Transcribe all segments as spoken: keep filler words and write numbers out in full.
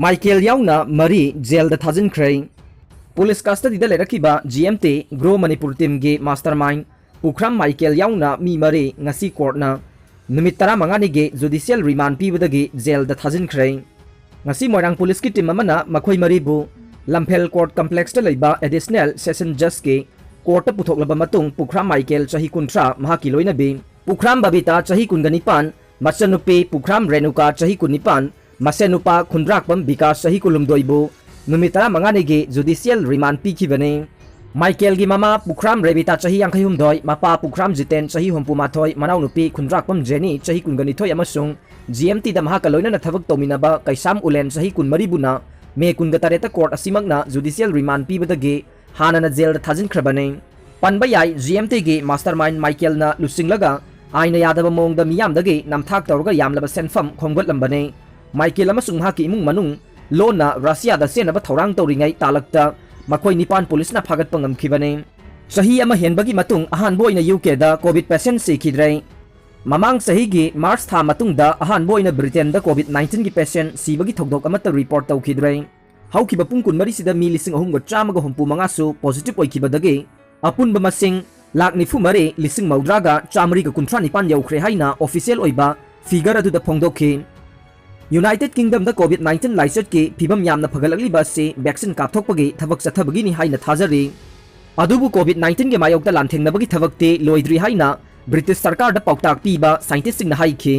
Michael ꯌꯥꯎꯅ ꯃꯔꯤ ꯖꯦꯜꯗ ꯊꯥꯖꯤꯟꯈ꯭ꯔꯦ꯫ ꯄꯨꯂꯤꯁ ꯀꯁꯇꯗꯤꯗ ꯂꯩꯔꯛꯈꯤꯕ G M T Grow Manipur teamꯒꯤ mastermind ꯄꯨꯈ꯭ꯔꯥꯝ ꯃꯥꯏꯀꯦꯜ ꯌꯥꯎꯅ ꯃꯤ ꯃꯔꯤ ꯉꯁꯤ ꯀꯣꯔꯠꯅ ꯅꯨꯃꯤꯠ ꯇꯔꯥꯃꯉꯥꯅꯤꯒꯤ judicial remand ꯄꯤꯕꯗꯒꯤ ꯖꯦꯜꯗ ꯊꯥꯖꯤꯟꯈ꯭ꯔꯦ꯫ ꯉꯁꯤ ꯃꯣꯏꯔꯥꯡ ꯄꯨꯂꯤꯁꯀꯤ ꯇꯤꯝ ꯑꯃꯅ ꯃꯈꯣꯏ ꯃꯔꯤꯕꯨ ꯂꯝꯐꯦꯜ ꯀꯣꯔꯠ ꯀꯝꯄ꯭ꯂꯦꯛꯁꯇ ꯂꯩꯕ Additional Session Judgeꯀꯤ ꯀꯣꯔꯠꯇ ꯄꯨꯊꯣꯛꯂꯕ ꯃꯇꯨꯡ ꯄꯨꯈ꯭ꯔꯥꯝ ꯃꯥꯏꯀꯦꯜ ꯆꯍꯤ ꯀꯨꯟꯊ꯭ꯔꯥ, ꯃꯍꯥꯛꯀꯤ ꯂꯣꯏꯅꯕꯤ ꯄꯨꯈ꯭ꯔꯥꯝ ꯕꯕꯤꯇꯥ ꯆꯍꯤ ꯀꯨꯟꯒ ꯅꯤꯄꯥꯟ, ꯃꯆꯟꯅꯨꯄꯤ ꯄꯨꯈ꯭ꯔꯥꯝ ꯔꯦꯅꯨꯀꯥ ꯆꯍꯤ ꯀꯨꯟꯅꯤꯄꯥꯟ, ꯃꯁꯦꯟ ꯅꯨꯄꯥ ꯈꯨꯟꯗ꯭ꯔꯥꯛꯄꯝ ꯕꯤꯀꯥꯁ ꯆꯍꯤ ꯀꯨꯟꯍꯨꯝꯗꯣꯏꯕꯨ ꯅꯨꯃꯤꯠ ꯇꯔꯥꯃꯉꯥꯅꯤꯒꯤ judicial remand ꯄꯤꯈꯤꯕꯅꯤ꯫ ꯃꯥꯏꯀꯦꯜꯒꯤ ꯃꯃꯥ ꯄꯨꯈ꯭ꯔꯥꯝ ꯔꯦꯕꯤꯇꯥ ꯆꯍꯤ ꯌꯥꯡꯈꯩꯍꯨꯝꯗꯣꯏ, ꯃꯄꯥ ꯄꯨꯈ꯭ꯔꯥꯝ ꯖꯤꯇꯦꯟ ꯆꯍꯤ ꯍꯨꯝꯐꯨꯃꯥꯊꯣꯏ, ꯃꯅꯥꯎꯅꯨꯄꯤ ꯈꯨꯟꯗ꯭ꯔꯥꯛꯄꯝ ꯖꯦꯅꯤ ꯆꯍꯤ ꯀꯨꯟꯒ ꯅꯤꯊꯣꯏ ꯑꯃꯁꯨꯡ ꯖꯤ ꯑꯦꯝ ꯇꯤꯗ ꯃꯍꯥꯛꯀ ꯂꯣꯏꯅꯅ ꯊꯕꯛ ꯇꯧꯃꯤꯟꯅꯕ ꯀꯩꯁꯥꯝ ꯎꯂꯦꯟ ꯆꯍꯤ ꯀꯨꯟꯃꯔꯤꯕꯨꯅ ꯃꯦ ꯀꯨꯟꯒ ꯇꯔꯦꯠꯇ ꯀꯣꯔꯠ ꯑꯁꯤꯃꯛꯅ judicial remand ꯄꯤꯕꯗꯒꯤ ꯍꯥꯟꯅꯅ ꯖꯦꯜꯗ ꯊꯥꯖꯤꯟꯈ꯭ꯔꯕꯅꯤ꯫ ꯄꯟꯕ ꯌꯥꯏ, ꯖꯤ ꯑꯦꯝ ꯇꯤꯒꯤ mastermind ꯃꯥꯏꯀꯦꯜꯅ ꯂꯨꯆꯤꯡꯂꯒ ꯑꯥꯏꯟꯅ ꯌꯥꯗꯕ ꯃꯑꯣꯡꯗ ꯃꯤꯌꯥꯝꯗꯒꯤ ꯅꯝꯊꯥꯛ ꯇꯧꯔꯒ ꯌꯥꯝꯂꯕ ꯁꯦꯟꯐꯝ ꯈꯣꯝꯒꯠꯂꯝꯕꯅꯤ꯫ ꯃꯥꯏꯀꯦꯜ ꯑꯃꯁꯨꯡ ꯃꯍꯥꯛꯀꯤ ꯏꯃꯨꯡ ꯃꯅꯨꯡ ꯂꯣꯟꯅ ꯔꯁꯤꯌꯥꯗ ꯆꯦꯟꯅꯕ ꯊꯧꯔꯥꯡ ꯇꯧꯔꯤꯉꯩ ꯇꯥꯂꯛꯇ ꯃꯈꯣꯏ ꯅꯤꯄꯥꯟ ꯄꯨꯂꯤꯁꯅ ꯐꯥꯒꯠꯄ ꯉꯝꯈꯤꯕꯅꯤ꯫ ꯆꯍꯤ ꯑꯃ ꯍꯦꯟꯕꯒꯤ ꯃꯇꯨꯡ ꯑꯍꯥꯟꯕ ꯑꯣꯏꯅ ꯌꯨ ꯀꯦꯗ COVID patient ꯁꯤꯈꯤꯗ꯭ꯔꯦ꯫ ꯃꯃꯥꯡ ꯆꯍꯤꯒꯤ ꯃꯥꯔꯆ ꯊꯥ ꯃꯇꯨꯡꯗ ꯑꯍꯥꯟꯕ ꯑꯣꯏꯅ ꯕ꯭ꯔꯤꯇꯦꯟꯗ COVID nineteen ꯒꯤ patient ꯁꯤꯕꯒꯤ ꯊꯧꯗꯣꯛ ꯑꯃꯠꯇ ꯔꯤꯄꯣꯔꯠ ꯇꯧꯈꯤꯗ꯭ꯔꯦ꯫ ꯍꯧꯈꯤꯕ ꯄꯨꯡ ꯀꯨꯟꯃꯔꯤꯁꯤꯗ ꯃꯤ ꯂꯤꯁꯤꯡ ꯑꯍꯨꯝꯒ ꯆꯥꯝꯃꯒ ꯍꯨꯝꯐꯨ ꯃꯉꯥꯁꯨ positive ꯑꯣꯏꯈꯤꯕꯗꯒꯤ ꯑꯄꯨꯟꯕ ꯃꯁꯤꯡ ꯂꯥꯈ ꯅꯤꯐꯨ ꯃꯔꯤ, ꯂꯤꯁꯤꯡ ꯃꯧꯗ꯭ꯔꯥꯒ ꯆꯥꯃꯔꯤꯒ ꯀꯨꯟꯊ꯭ꯔꯥ ꯅꯤꯄꯥꯟ ꯌꯧꯈ꯭ꯔꯦ ꯍꯥꯏꯅ official ꯑꯣꯏꯕ figure ꯑꯗꯨꯗ ꯐꯣꯡꯗꯣꯛꯈꯤ꯫ United Kingdom ꯗ COVID nineteen ꯂꯥꯏꯆꯠꯀꯤ ꯐꯤꯕꯝ ꯌꯥꯝꯅ ꯐꯒꯠꯂꯛꯂꯤꯕ ꯑꯁꯤ vaccine ꯀꯥꯞꯊꯣꯛꯄꯒꯤ ꯊꯕꯛ ꯆꯠꯊꯕꯒꯤꯅꯤ ꯍꯥꯏꯅ ꯊꯥꯖꯔꯤ꯫ ꯑꯗꯨꯕꯨ COVID nineteen ꯒꯤ ꯃꯥꯌꯣꯛꯇ ꯂꯥꯟꯊꯦꯡꯅꯕꯒꯤ ꯊꯕꯛꯇꯤ ꯂꯣꯏꯗ꯭ꯔꯤ ꯍꯥꯏꯅ ꯕ꯭ꯔꯤꯇꯤꯁ ꯁꯔꯀꯥꯔꯗ ꯄꯥꯎꯇꯥꯛ ꯄꯤꯕ scientist ꯁꯤꯡꯅ ꯍꯥꯏꯈꯤ꯫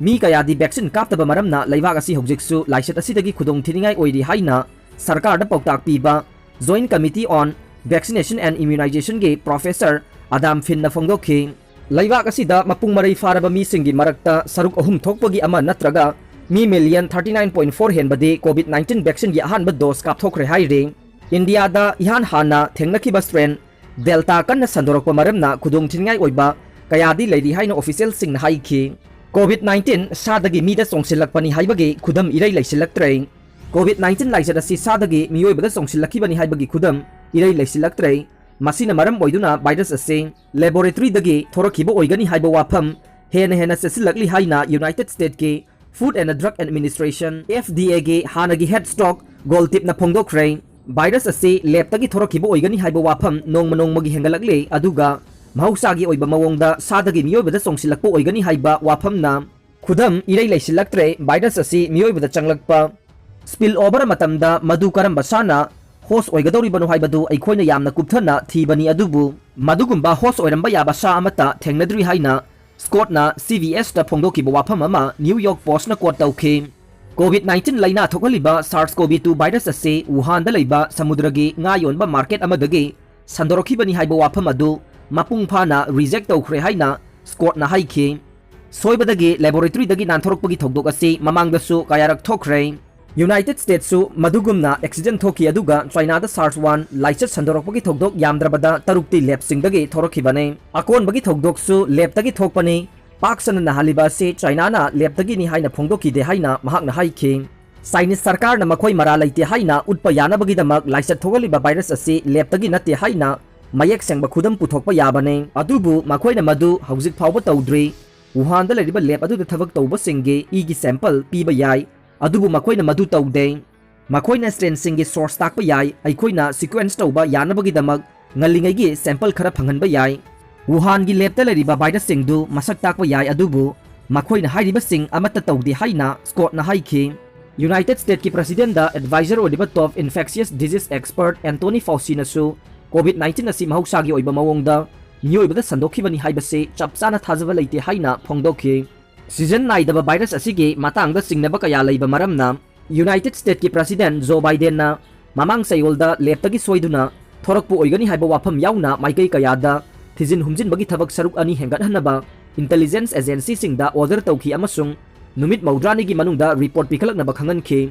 ꯃꯤ ꯀꯌꯥꯗꯤ vaccine ꯀꯥꯞꯇꯕ ꯃꯔꯝꯅ ꯂꯩꯕꯥꯛ ꯑꯁꯤ ꯍꯧꯖꯤꯛꯁꯨ ꯂꯥꯏꯆꯠ ꯑꯁꯤꯗꯒꯤ ꯈꯨꯗꯣꯡ ꯊꯤꯅꯤꯡꯉꯥꯏ ꯑꯣꯏꯔꯤ ꯍꯥꯏꯅ ꯁꯔꯀꯥꯔꯗ ꯄꯥꯎꯇꯥꯛ ꯄꯤꯕ Joint Committee on Vaccination and Immunization ꯒꯤ Professor Adam Finn ꯅ ꯐꯣꯡꯗꯣꯛꯈꯤ꯫ ꯂꯩꯕꯥꯛ ꯑꯁꯤꯗ ꯃꯄꯨꯡ ꯃꯔꯩ ꯐꯥꯔꯕ ꯃꯤꯁꯤꯡꯒꯤ ꯃꯔꯛꯇ ꯁꯔꯨꯛ ꯑꯍꯨꯝ ꯊꯣꯛꯄꯒꯤ ꯑꯃ ꯅꯠꯇ꯭ꯔꯒ ꯃꯤ million thirty nine point four ꯍꯦꯟꯕꯗꯤ COVID nineteen vaccine ꯒꯤ ꯑꯍꯥꯟꯕ dose ꯀꯥꯞꯊꯣꯛꯈ꯭ꯔꯦ ꯍꯥꯏꯔꯤ꯫ ꯏꯟꯗꯤꯌꯥꯗ ꯏꯍꯥꯟ ꯍꯥꯟꯅ ꯊꯦꯡꯅꯈꯤꯕ strain Delta ꯀꯟꯅ ꯁꯟꯗꯣꯔꯛꯄ ꯃꯔꯝꯅ ꯈꯨꯗꯣꯡ ꯊꯤꯅꯤꯡꯉꯥꯏ ꯑꯣꯏꯕ ꯀꯌꯥꯗꯤ ꯂꯩꯔꯤ ꯍꯥꯏꯅ official ꯁꯤꯡꯅ ꯍꯥꯏꯈꯤ꯫ COVID nineteen ꯁꯥꯗꯒꯤ ꯃꯤꯗ ꯆꯣꯡꯁꯤꯜꯂꯛꯄꯅꯤ ꯍꯥꯏꯕꯒꯤ ꯈꯨꯗꯝ ꯏꯔꯩ ꯂꯩꯁꯤꯜꯂꯛꯇ꯭ꯔꯦ꯫ COVID nineteen ꯂꯥꯏꯆꯠ ꯑꯁꯤ ꯁꯥꯗꯒꯤ ꯃꯤꯑꯣꯏꯕꯗ ꯆꯣꯡꯁꯤꯜꯂꯛꯈꯤꯕꯅꯤ ꯍꯥꯏꯕꯒꯤ ꯈꯨꯗꯝ ꯏꯔꯩ ꯂꯩꯁꯤꯜꯂꯛꯇ꯭ꯔꯦ꯫ ꯃꯁꯤꯅ ꯃꯔꯝ ꯑꯣꯏꯗꯨꯅ virus ꯑꯁꯤ laboratory ꯗꯒꯤ ꯊꯣꯔꯛꯈꯤꯕ ꯑꯣꯏꯒꯅꯤ ꯍꯥꯏꯕ ꯋꯥꯐꯝ ꯍꯦꯟꯅ ꯍꯦꯟꯅ ꯆꯦꯠꯁꯤꯜꯂꯛꯂꯤ ꯍꯥꯏꯅ United States ꯀꯤ Food and Drug Administration, F D A ꯒꯤ ꯍꯥꯟꯅꯒꯤ head stock Goltip ꯅ ꯐꯣꯡꯗꯣꯛꯈ꯭ꯔꯦ꯫ ꯚꯥꯏꯔꯁ ꯑꯁꯤ ꯂꯦꯕꯇꯒꯤ ꯊꯣꯔꯛꯈꯤꯕ ꯑꯣꯏꯒꯅꯤ ꯍꯥꯏꯕ ꯋꯥꯐꯝ ꯅꯣꯡꯃ ꯅꯣꯡꯃꯒꯤ ꯍꯦꯟꯒꯠꯂꯛꯂꯦ, ꯑꯗꯨꯒ ꯃꯍꯧꯁꯥꯒꯤ ꯑꯣꯏꯕ ꯃꯑꯣꯡꯗ ꯁꯥꯗꯒꯤ ꯃꯤꯑꯣꯏꯕꯗ ꯆꯣꯡꯁꯤꯜꯂꯛꯄ ꯑꯣꯏꯒꯅꯤ ꯍꯥꯏꯕ ꯋꯥꯐꯝꯅ ꯈꯨꯗꯝ ꯏꯔꯩ ꯂꯩꯁꯤꯜꯂꯛꯇ꯭ꯔꯦ꯫ ꯚꯥꯏꯔꯁ ꯑꯁꯤ ꯃꯤꯑꯣꯏꯕꯗ ꯆꯪꯂꯛꯄ, spill over ꯃꯇꯝꯗ ꯃꯗꯨ ꯀꯔꯝꯕ ꯁꯥꯅ host ꯑꯣꯏꯒꯗꯧꯔꯤꯕꯅꯣ ꯍꯥꯏꯕꯗꯨ ꯑꯩꯈꯣꯏꯅ ꯌꯥꯝꯅ ꯀꯨꯞꯊꯅ ꯊꯤꯕꯅꯤ, ꯑꯗꯨꯕꯨ ꯃꯗꯨꯒꯨꯝꯕ host ꯑꯣꯏꯔꯝꯕ ꯌꯥꯕ ꯁꯥ ꯑꯃꯠꯇ ꯊꯦꯡꯅꯗ꯭ꯔꯤ ꯍꯥꯏꯅ Scott ꯅ C B S ꯇ ꯐꯣꯡꯗꯣꯛꯈꯤꯕ ꯋꯥꯐꯝ ꯑꯃ New York Post ꯅ quote ꯇꯧꯈꯤ꯫ COVID nineteen ꯂꯥꯏꯅꯥ ꯊꯣꯛꯍꯜꯂꯤꯕ SARS-CoV two ꯚꯥꯏꯔꯁ ꯑꯁꯤ ꯋꯨꯍꯥꯟꯗ ꯂꯩꯕ ꯁꯃꯨꯗ꯭ꯔꯒꯤ ꯉꯥ ꯌꯣꯟꯕ market ꯑꯃꯗꯒꯤ ꯁꯟꯗꯣꯔꯛꯈꯤꯕꯅꯤ ꯍꯥꯏꯕ ꯋꯥꯐꯝ ꯑꯗꯨ ꯃꯄꯨꯡ ꯐꯥꯅ reject ꯇꯧꯈ꯭ꯔꯦ ꯍꯥꯏꯅ Scott ꯅ ꯍꯥꯏꯈꯤ꯫ ꯁꯣꯏꯕꯗꯒꯤ laboratory ꯗꯒꯤ ꯅꯥꯟꯊꯣꯔꯛꯄꯒꯤ ꯊꯧꯗꯣꯛ ꯑꯁꯤ ꯃꯃꯥꯡꯗꯁꯨ ꯀꯌꯥꯔꯛ ꯊꯣꯛꯈ꯭ꯔꯦ꯫ United States ꯁꯨ ꯃꯗꯨꯒꯨꯝꯅ accident ꯊꯣꯛꯈꯤ, ꯑꯗꯨꯒ ꯆꯥꯏꯅꯥꯗ SARS one ꯂꯥꯏꯆꯠ ꯁꯟꯗꯣꯔꯛꯄꯒꯤ ꯊꯧꯗꯣꯛ ꯌꯥꯝꯗ꯭ꯔꯕꯗ ꯇꯔꯨꯛꯇꯤ ꯂꯦꯕꯁꯤꯡꯗꯒꯤ ꯊꯣꯔꯛꯈꯤꯕꯅꯤ꯫ ꯑꯀꯣꯟꯕꯒꯤ ꯊꯧꯗꯣꯛꯁꯨ ꯂꯦꯕꯇꯒꯤ ꯊꯣꯛꯄꯅꯤ꯫ ꯄꯥꯛ ꯁꯟꯅ ꯅꯥꯍꯜꯂꯤꯕ ꯑꯁꯤ ꯆꯥꯏꯅꯥꯅ ꯂꯦꯕꯇꯒꯤꯅꯤ ꯍꯥꯏꯅ ꯐꯣꯡꯗꯣꯛꯈꯤꯗꯦ ꯍꯥꯏꯅ ꯃꯍꯥꯛꯅ ꯍꯥꯏꯈꯤ꯫ ꯆꯥꯏꯅꯤꯁ ꯁꯔꯀꯥꯔꯅ ꯃꯈꯣꯏ ꯃꯔꯥ ꯂꯩꯇꯦ ꯍꯥꯏꯅ ꯎꯠꯄ ꯌꯥꯅꯕꯒꯤꯗꯃꯛ ꯂꯥꯏꯆꯠ ꯊꯣꯛꯍꯜꯂꯤꯕ ꯚꯥꯏꯔꯁ ꯑꯁꯤ ꯂꯦꯕꯇꯒꯤ ꯅꯠꯇꯦ ꯍꯥꯏꯅ ꯃꯌꯦꯛ ꯁꯦꯡꯕ ꯈꯨꯗꯝ ꯄꯨꯊꯣꯛꯄ ꯌꯥꯕꯅꯤ꯫ ꯑꯗꯨꯕꯨ ꯃꯈꯣꯏꯅ ꯃꯗꯨ ꯍꯧꯖꯤꯛ ꯐꯥꯎꯕ ꯇꯧꯗ꯭ꯔꯤ꯫ ꯋꯨꯍꯥꯟꯗ ꯂꯩꯔꯤꯕ ꯂꯦꯕ ꯑꯗꯨꯗ ꯊꯕꯛ ꯇꯧꯕꯁꯤꯡꯒꯤ ꯏꯒꯤ sample ꯄꯤꯕ ꯌꯥꯏ, ꯑꯗꯨꯕꯨ ꯃꯈꯣꯏꯅ ꯃꯗꯨ ꯇꯧꯗꯦ꯫ ꯃꯈꯣꯏꯅ strain ꯁꯤꯡꯒꯤ source ꯇꯥꯛꯄ ꯌꯥꯏ꯫ ꯑꯩꯈꯣꯏꯅ sequence ꯇꯧꯕ ꯌꯥꯅꯕꯒꯤꯗꯃꯛ ꯉꯜꯂꯤꯉꯩꯒꯤ sample ꯈꯔ ꯐꯪꯍꯟꯕ ꯌꯥꯏ꯫ ꯋꯨꯍꯥꯟꯒꯤ ꯂꯦꯕꯇ ꯂꯩꯔꯤꯕ ꯚꯥꯏꯔꯁꯁꯤꯡꯗꯨ ꯃꯁꯛ ꯇꯥꯛꯄ ꯌꯥꯏ, ꯑꯗꯨꯕꯨ ꯃꯈꯣꯏꯅ ꯍꯥꯏꯔꯤꯕꯁꯤꯡ ꯑꯃꯠꯇ ꯇꯧꯗꯦ ꯍꯥꯏꯅ Scott ꯅ ꯍꯥꯏꯈꯤ꯫ United States ꯀꯤ President ꯗ advisor ꯑꯣꯏꯔꯤꯕ top infectious disease expert Anthony Fauci ꯅꯁꯨ COVID nineteen ꯑꯁꯤ ꯃꯍꯧꯁꯥꯒꯤ ꯑꯣꯏꯕ ꯃꯑꯣꯡꯗ ꯃꯤꯑꯣꯏꯕꯗ ꯁꯟꯗꯣꯛꯈꯤꯕꯅꯤ ꯍꯥꯏꯕꯁꯤ ꯆꯞ ꯆꯥꯅ ꯊꯥꯖꯕ ꯂꯩꯇꯦ ꯍꯥꯏꯅ ꯐꯣꯡꯗꯣꯛꯈꯤ꯫ Season ꯅꯥꯏꯗꯕ ꯚꯥꯏꯔꯁ ꯑꯁꯤꯒꯤ ꯃꯇꯥꯡꯗ ꯆꯤꯡꯅꯕ ꯀꯌꯥ ꯂꯩꯕ ꯃꯔꯝꯅ United States ꯀꯤ President Joe Biden ꯅ ꯃꯃꯥꯡ ꯆꯌꯣꯜꯗ ꯂꯦꯕꯇꯒꯤ ꯁꯣꯏꯗꯨꯅ ꯊꯣꯔꯛꯄ ꯑꯣꯏꯒꯅꯤ ꯍꯥꯏꯕ ꯋꯥꯐꯝ ꯌꯥꯎꯅ ꯃꯥꯏꯀꯩ ꯀꯌꯥꯗ ꯊꯤꯖꯤꯟ ꯍꯨꯝꯖꯤꯟꯕꯒꯤ ꯊꯕꯛ ꯁꯔꯨꯛ ꯑꯅꯤ ꯍꯦꯟꯒꯠꯍꯟꯅꯕ intelligence agency ꯁꯤꯡꯗ order ꯇꯧꯈꯤ ꯑꯃꯁꯨꯡ ꯅꯨꯃꯤꯠ ꯃꯧꯗ꯭ꯔꯥꯅꯤꯒꯤ ꯃꯅꯨꯡꯗ report ꯄꯤꯈꯠꯂꯛꯅꯕ ꯈꯪꯍꯟꯈꯤ꯫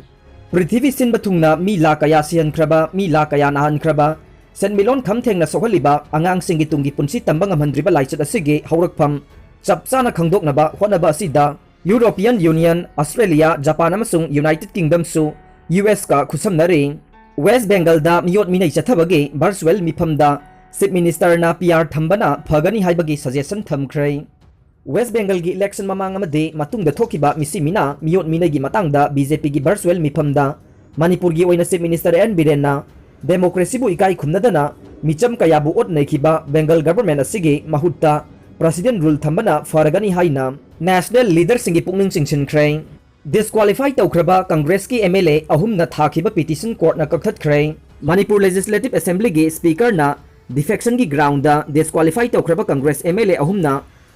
ꯄ꯭ꯔꯤꯊꯤꯕꯤ ꯁꯤꯟꯕ ꯊꯨꯡꯅ ꯃꯤ ꯂꯥꯈ ꯀꯌꯥ ꯁꯤꯍꯟꯈ꯭ꯔꯕ, ꯃꯤ ꯂꯥꯈ ꯀꯌꯥ ꯅꯥꯍꯟꯈ꯭ꯔꯕ, ꯁꯦꯟꯃꯤꯠꯂꯣꯟ ꯈꯝ ꯊꯦꯡꯅ ꯁꯣꯛꯍꯜꯂꯤꯕ, ꯑꯉꯥꯡꯁꯤꯡꯒꯤ ꯇꯨꯡꯒꯤ ꯄꯨꯟꯁꯤ ꯇꯝꯕ ꯉꯝꯍꯟꯗ꯭ꯔꯤꯕ ꯂꯥꯏꯆꯠ ꯑꯁꯤꯒꯤ ꯍꯧꯔꯛꯐꯝ ꯆꯞ ꯆꯥꯅ ꯈꯪꯗꯣꯛꯅꯕ ꯍꯣꯠꯅꯕ ꯑꯁꯤꯗ European Union, Australia, Japan ꯑꯃꯁꯨꯡ United Kingdom ꯁꯨ U S ꯀ ꯈꯨꯠꯁꯝꯅꯔꯤ꯫ West Bengal ꯗ ꯃꯤꯑꯣꯠ ꯃꯤꯅꯩ ꯆꯠꯊꯕꯒꯤ virtual ꯃꯤꯐꯝꯗ Chief Minister ꯅ P R ꯊꯝꯕꯅ ꯐꯒꯅꯤ ꯍꯥꯏꯕꯒꯤ suggestion ꯊꯝꯈ꯭ꯔꯦ꯫ ꯋꯦꯁ ꯕꯦꯡꯒꯜꯒꯤ ꯏꯂꯦꯛꯁꯟ ꯃꯃꯥꯡ ꯑꯃꯗꯤ ꯃꯇꯨꯡꯗ ꯊꯣꯛꯈꯤꯕ ꯃꯤꯁꯤ ꯃꯤꯅꯥ ꯃꯤꯑꯣꯠ ꯃꯤꯅꯩꯒꯤ ꯃꯇꯥꯡꯗ ꯕꯤ ꯖꯦ ꯄꯤꯒꯤ ꯚꯔꯆꯨꯋꯦꯜ ꯃꯤꯐꯝꯗ ꯃꯅꯤꯄꯨꯔꯒꯤ ꯑꯣꯏꯅ ꯆꯤꯐ ꯃꯤꯅꯤꯁꯇꯔ ꯑꯦꯟ ꯕꯤꯔꯦꯟꯅ ꯗꯦꯃꯣꯀ꯭ꯔꯦꯁꯤꯕꯨ ꯏꯀꯥꯏ ꯈꯨꯝꯅꯗꯅ ꯃꯤꯆꯝ ꯀꯌꯥꯕꯨ ꯑꯣꯠ ꯅꯩꯈꯤꯕ ꯕꯦꯡꯒꯜ ꯒꯚꯔꯟꯃꯦꯟꯠ ꯑꯁꯤꯒꯤ ꯃꯍꯨꯠꯇ ꯄ꯭ꯔꯁꯤꯗꯦꯟꯠ ꯔꯨꯜ ꯊꯝꯕꯅ ꯐꯔꯒꯅꯤ ꯍꯥꯏꯅ ꯅꯦꯁꯅꯦꯜ ꯂꯤꯗꯔꯁꯤꯡꯒꯤ ꯄꯨꯛꯅꯤꯡ ꯆꯤꯡꯁꯤꯟꯈ꯭ꯔꯦ꯫ ꯗꯤꯁꯀ꯭ꯋꯥꯂꯤꯐꯥꯏ ꯇꯧꯈ꯭ꯔꯕ ꯀꯪꯒ꯭ꯔꯦꯁꯀꯤ ꯑꯦꯝ ꯑꯦꯜ ꯑꯦ ꯑꯍꯨꯝꯅ ꯊꯥꯈꯤꯕ ꯄꯤꯇꯤꯁꯟ ꯀꯣꯔꯠꯅ ꯀꯛꯊꯠꯈ꯭ꯔꯦ꯫ ꯃꯅꯤꯄꯨꯔ ꯂꯦꯖꯤꯁꯂꯦꯇꯤꯚ ꯑꯦꯁꯦꯝꯕ꯭ꯂꯤꯒꯤ ꯁ꯭ꯄꯤꯀꯔꯅ ꯗꯤꯐꯦꯛꯁꯟꯒꯤ ꯒ꯭ꯔꯥꯎꯟꯗ ꯗꯤꯁꯀ꯭ꯋꯥꯂꯤꯐꯥꯏ ꯇꯧꯈ꯭ꯔꯕ ꯀꯪꯒ꯭ꯔꯦꯁ ꯑꯦꯝ ꯑꯦꯜ ꯑꯦ ꯑꯍꯨꯝꯅ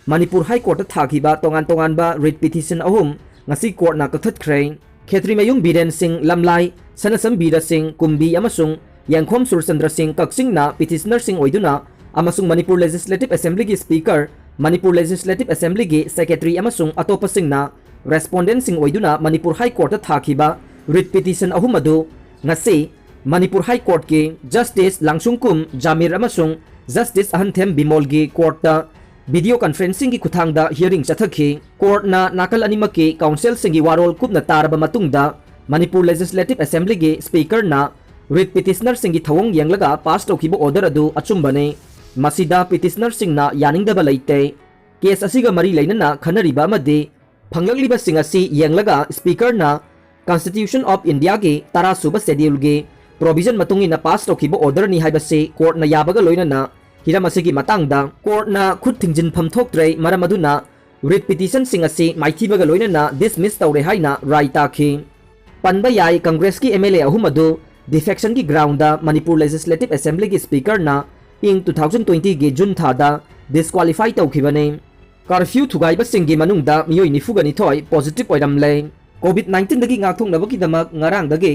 ꯃꯅꯤꯄꯨꯔ ꯍꯥꯏ ꯀꯣꯔꯠꯇ ꯊꯥꯈꯤꯕ ꯇꯣꯉꯥꯟ ꯇꯣꯉꯥꯟꯕ ꯔꯤꯠ ꯄꯤꯇꯤꯁꯟ ꯑꯍꯨꯝ ꯉꯁꯤ ꯀꯣꯔꯠꯅ ꯀꯛꯊꯠꯈ꯭ꯔꯦ꯫ ꯈꯦꯇ꯭ꯔꯤꯃꯌꯨꯝ ꯕꯤꯔꯦꯟ ꯁꯤꯡ ꯂꯝꯂꯥꯏ, ꯁꯅꯁꯝ ꯕꯤꯔ ꯁꯤꯡ ꯀꯨꯝꯕꯤ ꯑꯃꯁꯨꯡ ꯌꯦꯡꯈꯣꯝ ꯁꯨꯔꯆꯟꯗ꯭ꯔ ꯁꯤꯡ ꯀꯛꯆꯤꯡꯅ ꯄꯤꯇꯤꯁꯅꯔꯁꯤꯡ ꯑꯣꯏꯗꯨꯅ ꯑꯃꯁꯨꯡ ꯃꯅꯤꯄꯨꯔ ꯂꯦꯖꯤꯁꯂꯦꯇꯤꯚ ꯑꯦꯁꯦꯝꯕ꯭ꯂꯤꯒꯤ ꯁ꯭ꯄꯤꯀꯔ, ꯃꯅꯤꯄꯨꯔ ꯂꯦꯖꯤꯁꯂꯦꯇꯤꯚ ꯑꯦꯁꯦꯝꯕ꯭ꯂꯤꯒꯤ ꯁꯦꯀ꯭ꯔꯦꯇꯔꯤ ꯑꯃꯁꯨꯡ ꯑꯇꯣꯞꯄꯁꯤꯡꯅ ꯔꯦꯁꯄꯣꯟꯗꯦꯟꯠꯁꯤꯡ ꯑꯣꯏꯗꯨꯅ ꯃꯅꯤꯄꯨꯔ ꯍꯥꯏ ꯀꯣꯔꯠꯇ ꯊꯥꯈꯤꯕ ꯔꯤꯠ ꯄꯤꯇꯤꯁꯟ ꯑꯍꯨꯝ ꯑꯗꯨ ꯉꯁꯤ ꯃꯅꯤꯄꯨꯔ ꯍꯥꯏ ꯀꯣꯔꯠꯀꯤ ꯖꯁꯇꯤꯁ ꯂꯥꯡꯁꯨꯡꯀꯨꯝ ꯖꯥꯃꯤꯔ ꯑꯃꯁꯨꯡ ꯖꯁꯇꯤꯁ ꯑꯍꯟꯊꯦꯝ ꯕꯤꯃꯣꯜꯒꯤ ꯀꯣꯔꯠꯇ ꯚꯤꯗꯤꯑꯣ ꯀꯟꯐꯔꯦꯟꯁꯤꯡꯒꯤ ꯈꯨꯠꯊꯥꯡꯗ ꯍꯤꯌꯔꯤꯡ ꯆꯠꯊꯈꯤ꯫ ꯀꯣꯔꯠꯅ ꯅꯥꯀꯜ ꯑꯅꯤꯃꯛꯀꯤ ꯀꯥꯎꯟꯁꯤꯜꯁꯤꯡꯒꯤ ꯋꯥꯔꯣꯜ ꯀꯨꯞꯅ ꯇꯥꯔꯕ ꯃꯇꯨꯡꯗ ꯃꯅꯤꯄꯨꯔ ꯂꯦꯖꯤꯁꯂꯦꯇꯤꯚ ꯑꯦꯁꯦꯝꯕ꯭ꯂꯤꯒꯤ ꯁ꯭ꯄꯤꯀꯔꯅ ꯔꯤꯠ ꯄꯤꯇꯤꯁꯅꯔꯁꯤꯡꯒꯤ ꯊꯧꯑꯣꯡ ꯌꯦꯡꯂꯒ ꯄꯥꯁ ꯇꯧꯈꯤꯕ ꯑꯣꯔꯗꯔ ꯑꯗꯨ ꯑꯆꯨꯝꯕꯅꯤ꯫ ꯃꯁꯤꯗ ꯄꯤꯇꯤꯁꯅꯔꯁꯤꯡꯅ ꯌꯥꯅꯤꯡꯗꯕ ꯂꯩꯇꯦ꯫ ꯀꯦꯁ ꯑꯁꯤꯒ ꯃꯔꯤ ꯂꯩꯅꯅ ꯈꯟꯅꯔꯤꯕ ꯑꯃꯗꯤ ꯐꯪꯂꯛꯂꯤꯕꯁꯤꯡ ꯑꯁꯤ ꯌꯦꯡꯂꯒ ꯁ꯭ꯄꯤꯀꯔꯅ ꯀꯟꯁꯇꯤꯇ꯭ꯌꯨꯁꯟ ꯑꯣꯐ ꯏꯟꯗꯤꯌꯥꯒꯤ ꯇꯔꯥ ꯁꯨꯕ ꯁꯦꯗ꯭ꯌꯨꯜꯒꯤ ꯄ꯭ꯔꯣꯚꯤꯖꯟ ꯃꯇꯨꯡ ꯏꯟꯅ ꯄꯥꯁ ꯇꯧꯈꯤꯕ ꯑꯣꯔꯗꯔꯅꯤ ꯍꯥꯏꯕꯁꯤ ꯀꯣꯔꯠꯅ ꯌꯥꯕꯒ ꯂꯣꯏꯅꯅ ꯍꯤꯔꯝ ꯑꯁꯤꯒꯤ ꯃꯇꯥꯡꯗ ꯀꯣꯔꯠꯅ ꯈꯨꯠ ꯊꯤꯡꯖꯤꯟꯐꯝ ꯊꯣꯛꯇ꯭ꯔꯦ, ꯃꯔꯝ ꯑꯗꯨꯅ ꯔꯤꯠ ꯄꯤꯇꯤꯁꯟꯁꯤꯡ ꯑꯁꯤ ꯃꯥꯏꯊꯤꯕꯒ ꯂꯣꯏꯅꯅ ꯗꯤꯁꯃꯤꯁ ꯇꯧꯔꯦ ꯍꯥꯏꯅ ꯔꯥꯏ ꯇꯥꯈꯤ꯫ ꯄꯟꯕ ꯌꯥꯏ, ꯀꯪꯒ꯭ꯔꯦꯁꯀꯤ ꯑꯦꯝ ꯑꯦꯜ ꯑꯦ ꯑꯍꯨꯝ ꯑꯗꯨ ꯗꯤꯐꯦꯛꯁꯟꯒꯤ ꯒ꯭ꯔꯥꯎꯟꯗ ꯃꯅꯤꯄꯨꯔ ꯂꯦꯖꯤꯁꯂꯦꯇꯤꯚ ꯑꯦꯁꯦꯝꯕ꯭ꯂꯤꯒꯤ ꯁ꯭ꯄꯤꯀꯔꯅ ꯏꯪ ꯇꯨ ꯊꯥꯎꯖꯟ ꯇ꯭ꯋꯦꯟꯇꯤꯒꯤ ꯖꯨꯟ ꯊꯥꯗ ꯗꯤꯁꯀ꯭ꯋꯥꯂꯤꯐꯥꯏ ꯇꯧꯈꯤꯕꯅꯤ꯫ ꯀꯔꯐ꯭ꯌꯨ ꯊꯨꯒꯥꯏꯕꯁꯤꯡꯒꯤ ꯃꯅꯨꯡꯗ ꯃꯤꯑꯣꯏ ꯅꯤꯐꯨꯒ ꯅꯤꯊꯣꯏ ꯄꯣꯖꯤꯇꯤꯚ ꯑꯣꯏꯔꯝꯂꯦ꯫ ꯀꯣꯚꯤꯗ ꯅꯥꯏꯟꯇꯤꯟꯗꯒꯤ ꯉꯥꯛꯊꯣꯛꯅꯕꯒꯤꯗꯃꯛ ꯉꯔꯥꯡꯗꯒꯤ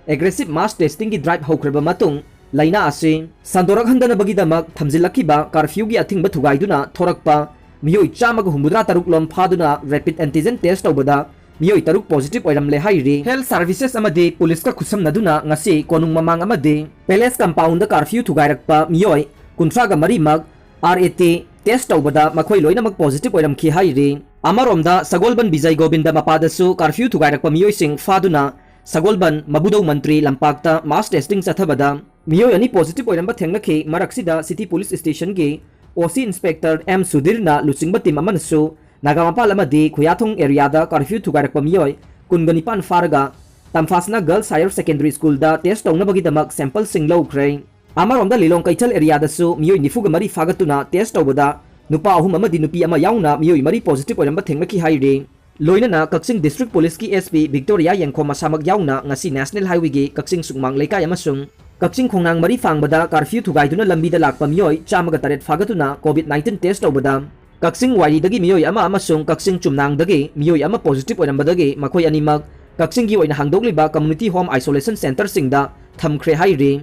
ꯑꯦꯒ꯭ꯔꯦꯁꯤꯚ ꯃꯥꯁ ꯇꯦꯁꯇꯤꯡꯒꯤ ꯗ꯭ꯔꯥꯏꯚ ꯍꯧꯈ꯭ꯔꯕ ꯃꯇꯨꯡ, ꯂꯥꯏꯅꯥ ꯑꯁꯤ ꯁꯟꯗꯣꯔꯛꯍꯟꯗꯅꯕꯒꯤꯗꯃꯛ ꯊꯝꯖꯤꯜꯂꯛꯈꯤꯕ ꯀꯔꯐ꯭ꯌꯨꯒꯤ ꯑꯊꯤꯡꯕ ꯊꯨꯒꯥꯏꯗꯨꯅ ꯊꯣꯔꯛꯄ ꯃꯤꯑꯣꯏ ꯆꯥꯝꯃꯒ ꯍꯨꯝꯐꯨꯇꯔꯥ ꯇꯔꯨꯛ ꯂꯣꯝ ꯐꯥꯗꯨꯅ ꯔꯦꯄꯤꯗ ꯑꯦꯟꯇꯤꯖꯦꯟ ꯇꯦꯁ ꯇꯧꯕꯗ ꯃꯤꯑꯣꯏ ꯇꯔꯨꯛ ꯄꯣꯖꯤꯇꯤꯚ ꯑꯣꯏꯔꯝꯂꯦ ꯍꯥꯏꯔꯤ꯫ ꯍꯦꯜꯊ ꯁꯔꯚꯤꯁꯦꯁ ꯑꯃꯗꯤ ꯄꯨꯂꯤꯁꯀ ꯈꯨꯠꯁꯝꯅꯗꯨꯅ ꯉꯁꯤ ꯀꯣꯅꯨꯡ ꯃꯃꯥꯡ ꯑꯃꯗꯤ ꯄꯦꯂꯦꯁ ꯀꯝꯄꯥꯎꯟꯗ ꯀꯔꯐ꯭ꯌꯨ ꯊꯨꯒꯥꯏꯔꯛꯄ ꯃꯤꯑꯣꯏ ꯀꯨꯟꯊ꯭ꯔꯥꯒ ꯃꯔꯤꯃꯛ ꯑꯥꯔ ꯑꯦ ꯇꯤ ꯇꯦꯁ ꯇꯧꯕꯗ ꯃꯈꯣꯏ ꯂꯣꯏꯅꯃꯛ ꯄꯣꯖꯤꯇꯤꯚ ꯑꯣꯏꯔꯝꯈꯤ ꯍꯥꯏꯔꯤ꯫ ꯑꯃꯔꯣꯝꯗ ꯁꯒꯣꯜꯕꯟ ꯕꯤꯖꯩ ꯒꯣꯕꯤꯟꯗ ꯃꯄꯥꯗꯁꯨ ꯀꯔꯐ꯭ꯌꯨ ꯊꯨꯒꯥꯏꯔꯛꯄ ꯃꯤꯑꯣꯏꯁꯤꯡ ꯐꯥꯗꯨꯅ ꯁꯒꯣꯜꯕꯟ ꯃꯕꯨꯗꯧ ꯃꯟꯇ꯭ꯔꯤ ꯂꯝꯄꯥꯛꯇ ꯃꯥꯁ ꯇꯦꯁꯇꯤꯡ ꯆꯠꯊꯕꯗ ꯃꯤꯑꯣꯏ ꯑꯅꯤ ꯄꯣꯖꯤꯇꯤꯚ ꯑꯣꯏꯔꯝꯕ ꯊꯦꯡꯅꯈꯤ꯫ ꯃꯔꯛꯁꯤꯗ ꯁꯤꯇꯤ ꯄꯨꯂꯤꯁ ꯁ꯭ꯇꯦꯁꯟꯒꯤ ꯑꯣ ꯁꯤ ꯏꯟꯁꯄꯦꯛꯇꯔ ꯑꯦꯝ ꯁꯨꯙꯤꯔꯅ ꯂꯨꯆꯤꯡꯕ ꯇꯤꯝ ꯑꯃꯅꯁꯨ ꯅꯥꯒꯥꯃꯄꯥꯜ ꯑꯃꯗꯤ ꯈꯨꯌꯥꯊꯣꯡ ꯑꯦꯔꯤꯌꯥꯗ ꯀꯥꯔꯐ꯭ꯌꯨ ꯊꯨꯒꯥꯏꯔꯛꯄ ꯃꯤꯑꯣꯏ ꯀꯨꯟꯒ ꯅꯤꯄꯥꯟ ꯐꯥꯔꯒ ꯇꯝꯐꯥꯁꯅꯥ ꯒꯔꯜꯁ ꯍꯥꯌꯔ ꯁꯦꯀꯦꯟꯗꯔꯤ ꯁ꯭ꯀꯨꯜꯗ ꯇꯦꯁ ꯇꯧꯅꯕꯒꯤꯗꯃꯛ ꯁꯦꯝꯄꯜꯁꯤꯡ ꯂꯧꯈ꯭ꯔꯦ꯫ ꯑꯃꯔꯣꯝꯗ ꯂꯤꯂꯣꯡ ꯀꯩꯊꯦꯜ ꯑꯦꯔꯤꯌꯥꯗꯁꯨ ꯃꯤꯑꯣꯏ ꯅꯤꯐꯨꯒ ꯃꯔꯤ ꯐꯥꯒꯠꯇꯨꯅ ꯇꯦꯁ ꯇꯧꯕꯗ ꯅꯨꯄꯥ ꯑꯍꯨꯝ ꯑꯃꯗꯤ ꯅꯨꯄꯤ ꯑꯃ ꯌꯥꯎꯅ ꯃꯤꯑꯣꯏ ꯃꯔꯤ ꯄꯣꯖꯤꯇꯤꯚ ꯑꯣꯏꯔꯝꯕ ꯊꯦꯡꯅꯈꯤ ꯍꯥꯏꯔꯤ꯫ ꯂꯣꯏꯅꯅ ꯀꯛꯆꯤꯡ ꯗꯤꯁꯇ꯭ꯔꯤꯛ ꯄꯨꯂꯤꯁꯀꯤ ꯑꯦꯁ ꯄꯤ ꯚꯤꯛꯇꯣꯔꯤꯌꯥ ꯌꯦꯡꯈꯣꯝ ꯃꯁꯥꯃꯛ ꯌꯥꯎꯅ ꯉꯁꯤ ꯅꯦꯁꯅꯦꯜ ꯍꯥꯏꯋꯦꯒꯤ ꯀꯛꯆꯤꯡ ꯁꯨꯛꯃꯥꯡ ꯂꯩꯀꯥꯏ ꯑꯃꯁꯨꯡ ꯀꯛꯆꯤꯡ ꯈꯣꯡꯅꯥꯡ ꯃꯔꯤ ꯐꯥꯡꯕꯗ ꯀꯥꯔꯐ꯭ꯌꯨ ꯊꯨꯒꯥꯏꯗꯨꯅ ꯂꯝꯕꯤꯗ ꯂꯥꯛꯄ ꯃꯤꯑꯣꯏ ꯆꯥꯝꯃꯒ ꯇꯔꯦꯠ ꯐꯥꯒꯠꯇꯨꯅ ꯀꯣꯚꯤꯗ ꯅꯥꯏꯟꯇꯤꯟ ꯇꯦꯁ ꯇꯧꯕꯗ ꯀꯛꯆꯤꯡ ꯋꯥꯏꯔꯤꯗꯒꯤ ꯃꯤꯑꯣꯏ ꯑꯃ ꯑꯃꯁꯨꯡ ꯀꯛꯆꯤꯡ ꯆꯨꯝꯅꯥꯡꯗꯒꯤ ꯃꯤꯑꯣꯏ ꯑꯃ ꯄꯣꯖꯤꯇꯤꯚ ꯑꯣꯏꯔꯝꯕꯗꯒꯤ ꯃꯈꯣꯏ ꯑꯅꯤꯃꯛ ꯀꯛꯆꯤꯡꯒꯤ ꯑꯣꯏꯅ ꯍꯥꯡꯗꯣꯛꯂꯤꯕ ꯀꯝꯃ꯭ꯌꯨꯅꯤꯇꯤ ꯍꯣꯝ ꯑꯥꯏꯁꯣꯂꯦꯁꯟ ꯁꯦꯟꯇꯔꯁꯤꯡꯗ ꯊꯝꯈ꯭ꯔꯦ ꯍꯥꯏꯔꯤ꯫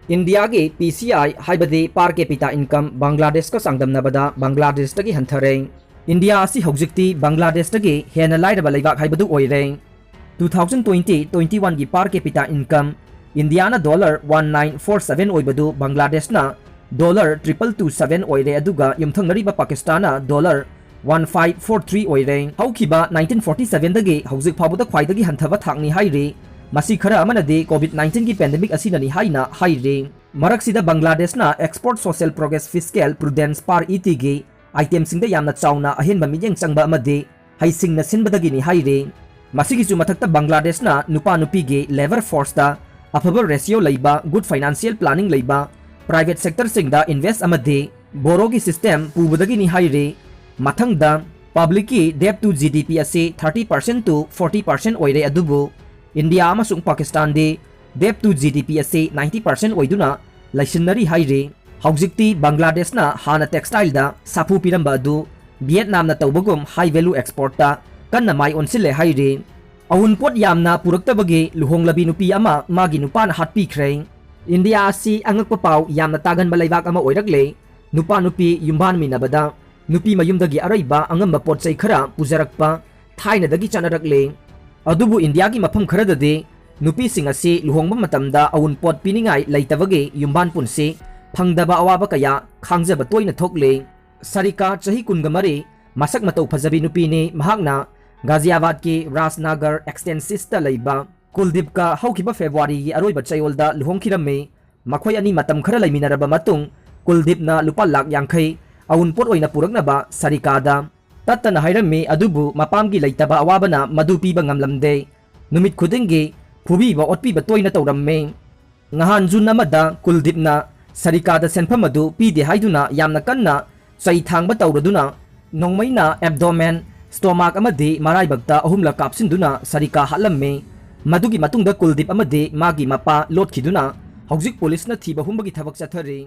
ꯏꯟꯗꯤꯌꯥꯒꯤ ꯄꯤ ꯁꯤ ꯑꯥꯏ ꯍꯥꯏꯕꯗꯤ per capita income ꯕꯪꯒ꯭ꯂꯥꯗꯦꯁꯀ ꯆꯥꯡꯗꯝꯅꯕꯗ ꯕꯪꯒ꯭ꯂꯥꯗꯦꯁꯇꯒꯤ ꯍꯟꯊꯔꯦ꯫ ꯏꯟꯗꯤꯌꯥ ꯑꯁꯤ ꯍꯧꯖꯤꯛꯇꯤ ꯕꯪꯒ꯭ꯂꯥꯗꯦꯁꯇꯒꯤ ꯍꯦꯟꯅ ꯂꯥꯏꯔꯕ ꯂꯩꯕꯥꯛ ꯍꯥꯏꯕꯗꯨ ꯑꯣꯏꯔꯦ꯫ Two thousand twenty twenty-one ꯒꯤ per capita income ꯏꯟꯗꯤꯌꯥꯅ dollar one nine four seven ꯑꯣꯏꯕꯗꯨ ꯕꯪꯒ꯭ꯂꯥꯗꯦꯁꯅ dollar triple two seven ꯑꯣꯏꯔꯦ, ꯑꯗꯨꯒ ꯌꯨꯝꯊꯪꯅꯔꯤꯕ ꯄꯥꯀꯤꯁꯇꯥꯟꯅ dollar one five four three ꯑꯣꯏꯔꯦ꯫ ꯍꯧꯈꯤꯕ nineteen forty seven ꯗꯒꯤ ꯍꯧꯖꯤꯛ ꯐꯥꯎꯕꯗ ꯈ꯭ꯋꯥꯏꯗꯒꯤ ꯍꯟꯊꯕ ꯊꯥꯛꯅꯤ ꯍꯥꯏꯔꯤ꯫ ꯃꯁꯤ ꯈꯔ ꯑꯃꯅꯗꯤ ꯀꯣꯚꯤꯗ ꯅꯥꯏꯟꯇꯤꯟꯒꯤ ꯄꯦꯟꯗꯦꯃꯤꯛ ꯑꯁꯤꯅꯅꯤ ꯍꯥꯏꯅ ꯍꯥꯏꯔꯤ꯫ ꯃꯔꯛꯁꯤꯗ ꯕꯪꯒ꯭ꯂꯥꯗꯦꯁꯅ export social progress fiscal prudence per ET ꯒꯤ item ꯁꯤꯡꯗ ꯌꯥꯝꯅ ꯆꯥꯎꯅ ꯑꯍꯦꯟꯕ ꯃꯤꯠꯌꯦꯡ ꯆꯪꯕ ꯑꯃꯗꯤ ꯍꯩꯁꯤꯡꯅ ꯁꯤꯟꯕꯗꯒꯤꯅꯤ ꯍꯥꯏꯔꯤ꯫ ꯃꯁꯤꯒꯤꯁꯨ ꯃꯊꯛꯇ ꯕꯪꯒ꯭ꯂꯥꯗꯦꯁꯅ ꯅꯨꯄꯥ ꯅꯨꯄꯤꯒꯤ labour force ꯇ ꯑꯐꯕ ratio ꯂꯩꯕ, good financial planning ꯂꯩꯕ, private sector ꯁꯤꯡꯗ invest ꯑꯃꯗꯤ borrow ꯒꯤ system ꯄꯨꯕꯗꯒꯤꯅꯤ ꯍꯥꯏꯔꯤ꯫ ꯃꯊꯪꯗ, public ꯀꯤ debt to G D P ꯑꯁꯤ thirty percent to forty percent ꯑꯣꯏꯔꯦ, ꯑꯗꯨꯕꯨ ꯏꯟꯗꯤꯌꯥ ꯑꯃꯁꯨꯡ ꯄꯥꯀꯤꯁꯇꯥꯟꯗꯤ debt to G D P ꯑꯁꯤ ninety percent ꯑꯣꯏꯗꯨꯅ ꯂꯩꯁꯤꯟꯅꯔꯤ ꯍꯥꯏꯔꯤ꯫ ꯍꯧꯖꯤꯛꯇꯤ ꯕꯪꯒ꯭ꯂꯥꯗꯦꯁꯅ ꯍꯥꯟꯅ textile ꯗ ꯁꯥꯐꯨ ꯄꯤꯔꯝꯕ ꯑꯗꯨ ꯚꯤꯌꯦꯠꯅꯥꯝꯅ ꯇꯧꯕꯒꯨꯝ high value export ꯇ ꯀꯟꯅ ꯃꯥꯏ ꯑꯣꯟꯁꯤꯜꯂꯦ ꯍꯥꯏꯔꯤ꯫ ꯑꯎꯟꯄꯣꯠ ꯌꯥꯝꯅ ꯄꯨꯔꯛꯇꯕꯒꯤ ꯂꯨꯍꯣꯡꯂꯕꯤ ꯅꯨꯄꯤ ꯑꯃ ꯃꯥꯒꯤ ꯅꯨꯄꯥꯅ ꯍꯥꯠꯄꯤꯈ꯭ꯔꯦ꯫ ꯏꯟꯗꯤꯌꯥ ꯑꯁꯤ ꯑꯉꯛꯄ ꯄꯥꯎ ꯌꯥꯝꯅ ꯇꯥꯒꯟꯕ ꯂꯩꯕꯥꯛ ꯑꯃ ꯑꯣꯏꯔꯛꯂꯦ꯫ ꯅꯨꯄꯥ ꯅꯨꯄꯤ ꯌꯨꯝꯕꯥꯟꯃꯤꯟꯅꯕꯗ ꯅꯨꯄꯤ ꯃꯌꯨꯝꯗꯒꯤ ꯑꯔꯩꯕ ꯑꯉꯝꯕ ꯄꯣꯠ ꯆꯩ ꯈꯔ ꯄꯨꯖꯔꯛꯄ ꯊꯥꯏꯅꯗꯒꯤ ꯆꯠꯅꯔꯛꯂꯦ꯫ ꯑꯗꯨꯕꯨ ꯏꯟꯗꯤꯌꯥꯒꯤ ꯃꯐꯝ ꯈꯔꯗꯗꯤ ꯅꯨꯄꯤꯁꯤꯡ ꯑꯁꯤ ꯂꯨꯍꯣꯡꯕ ꯃꯇꯝꯗ ꯑꯎꯟꯄꯣꯠ ꯄꯤꯅꯤꯡꯉꯥꯏ ꯂꯩꯇꯕꯒꯤ ꯌꯨꯝꯕꯥꯟ ꯄꯨꯟꯁꯤ ꯐꯪꯗꯕ ꯑꯋꯥꯕ ꯀꯌꯥ ꯈꯥꯡꯖꯕ ꯇꯣꯏꯅ ꯊꯣꯛꯂꯦ꯫ ꯁꯔꯤꯀꯥ, ꯆꯍꯤ ꯀꯨꯟꯒ ꯃꯔꯤ, ꯃꯁꯛ ꯃꯇꯧ ꯐꯖꯕꯤ ꯅꯨꯄꯤꯅꯤ꯫ ꯃꯍꯥꯛꯅ ꯒꯥꯖꯤꯌꯥꯕꯥꯗꯀꯤ ꯔꯥꯖꯅꯥꯒꯔ ꯑꯦꯛꯁꯇꯦꯟꯁꯤꯁꯇ ꯂꯩꯕ ꯀꯨꯜꯗꯤꯞꯀ ꯍꯧꯈꯤꯕ ꯐꯦꯕ꯭ꯔꯨꯋꯥꯔꯤꯒꯤ ꯑꯔꯣꯏꯕ ꯆꯌꯣꯜꯗ ꯂꯨꯍꯣꯡꯈꯤꯔꯝꯃꯤ꯫ ꯃꯈꯣꯏ ꯑꯅꯤ ꯃꯇꯝ ꯈꯔ ꯂꯩꯃꯤꯟꯅꯔꯕ ꯃꯇꯨꯡ, ꯀꯨꯜꯗꯤꯞꯅ ꯂꯨꯄꯥ ꯂꯥꯈ ꯌꯥꯡꯈꯩ ꯑꯎꯟꯄꯣꯠ ꯑꯣꯏꯅ ꯄꯨꯔꯛꯅꯕ ꯁꯔꯤꯀꯥꯗ ꯇꯠꯇꯅ ꯍꯥꯏꯔꯝꯃꯤ, ꯑꯗꯨꯕꯨ ꯃꯄꯥꯝꯒꯤ ꯂꯩꯇꯕ ꯑꯋꯥꯕꯅ ꯃꯗꯨ ꯄꯤꯕ ꯉꯝꯂꯝꯗꯦ꯫ ꯅꯨꯃꯤꯠ ꯈꯨꯗꯤꯡꯒꯤ ꯐꯨꯕꯤꯕ ꯑꯣꯠꯄꯤꯕ ꯇꯣꯏꯅ ꯇꯧꯔꯝꯃꯤ꯫ ꯉꯍꯥꯟ ꯖꯨꯟ ꯑꯃꯗ ꯀꯨꯜꯗꯤꯞꯅ ꯁꯔꯤꯀꯥꯗ ꯁꯦꯟꯐꯝ ꯑꯗꯨ ꯄꯤꯗꯦ ꯍꯥꯏꯗꯨꯅ ꯌꯥꯝꯅ ꯀꯟꯅ ꯆꯩ ꯊꯥꯡꯕ ꯇꯧꯔꯗꯨꯅ ꯅꯣꯡꯃꯩꯅ ꯑꯦꯕꯗꯣꯃꯦꯟ, ꯁ꯭ꯇꯣꯃꯥꯛ ꯑꯃꯗꯤ ꯃꯔꯥꯏꯕꯛꯇ ꯑꯍꯨꯝꯂꯛ ꯀꯥꯞꯁꯤꯟꯗꯨꯅ ꯁꯔꯤꯀꯥ ꯍꯥꯠꯂꯝꯃꯤ꯫ ꯃꯗꯨꯒꯤ ꯃꯇꯨꯡꯗ ꯀꯨꯜꯗꯤꯞ ꯑꯃꯗꯤ ꯃꯥꯒꯤ ꯃꯄꯥ ꯂꯣꯠꯈꯤꯗꯨꯅ ꯍꯧꯖꯤꯛ ꯄꯨꯂꯤꯁꯅ ꯊꯤꯕ ꯍꯨꯝꯕꯒꯤ ꯊꯕꯛ ꯆꯠꯊꯔꯤ꯫